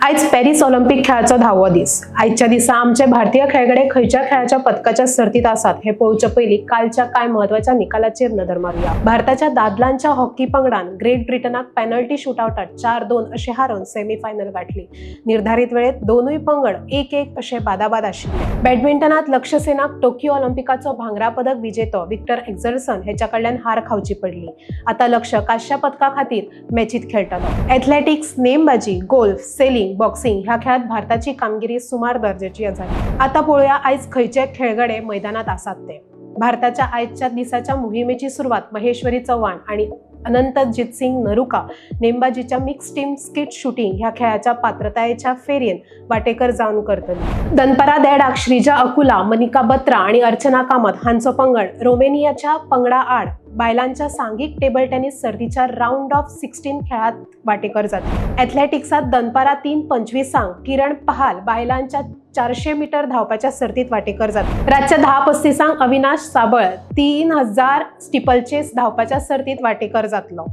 आयज Paris Olympic खेळाचो 10वो दीस। आयच्या दिसा आमचे भारतीय खेळगडे खंयच्या खेळाच्या पदकाच्या सर्तीत आसात हे पळोवचे पयलीं कालच्या कांय म्हत्वाच्या निकालाचेर नदर मारुया। भारताच्या दादलांच्या हॉकी पंगडान ग्रेट ब्रिटनाक पेनल्टी शूटआवटात 4-2 अशें हारोवन सेमीफायनल गाठली। निर्धारित वेळेत दोनूय पंगड 1-1 अशे बादाबाद आशिल्ले। बॅडमिंटनात लक्ष्य सेनाक टोकियो ऑलिम्पिकाचो भांगरा पदक विजेतो विक्टर एक्झल्सन हेच्या कडल्यान हार खावची पडली। आता लक्ष्य कांस्या पदका खातीर मॅचीत खेळटलो। एथलेटिक्स, नेमबाजी, गोल्फ, सेलिंग, बॉक्सिंग ह्या खेळात भारताची कामगिरी सुमार दर्जाची जाली। आता पळोवया आयज खंयचे खेळगडे मैदानात आसात ते। भारताच्या आयच्या दिसाच्या मोहिमेची सुरवात महेश्वरी चव्हाण आणि अनंतजीत सिंग नरुका नेमबाजीच्या मिक्स टीम स्किट शूटिंग ह्या खेळाच्या पात्रतायेच्या फेरयेन वाटेकर जावन करतली। दनपारा 1:30 श्रीजा अकुला, मनिका बत्रा आणि अर्चना कामत हांचो पंगड रोमेनियाच्या पंगडा आड बायलांच्या सांघिक टेबल टेनिस सर्तीच्या राउंड ऑफ 16 खेळात वाटेकर जातले। एथलेटिक्सात दनपारा 3:25 किरण पहाल बायलांच्या 400 मीटर धावपाच्या सर्तीत वाटेकर जातले। रातच्या 10:35 अविनाश साबळ 3000 स्टिपलचेस धावपाच्या सर्तीत वाटेकर जातलो।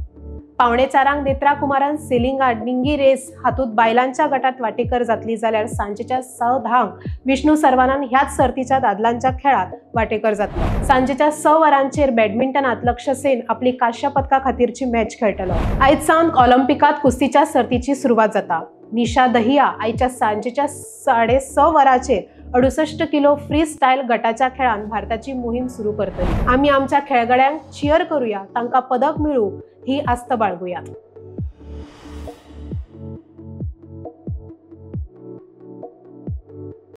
3:45 नेत्रा कुमारान सेलिंगा डिंगी रेस हातूंत बायलांच्या गटात वाटेकर जातली, जाल्यार सांजेच्या 6:10 विष्णू सर्वानान ह्याच सर्तीच्या दादलांच्या खेळात वाटेकर जातलो। सांजेच्या 6 वरांचेर बॅडमिंटनात लक्ष्य सेन आपली कांस्या पदका खातीरची मॅच खेळटलो। आयज सावन ऑलिम्पिकात कुस्तीच्या सर्तीची सुरवात जाता। निशा दहिया आयच्या सांजेच्या 6:30 वरांचेर 68 किलो फ्री स्टायल गटाच्या खेळान भारताची मोहीम सुरू करतली। आमी आमच्या खेळगड्यांक चियर करूया, तांकां पदक मेळूं ही आस्त बाळगुया।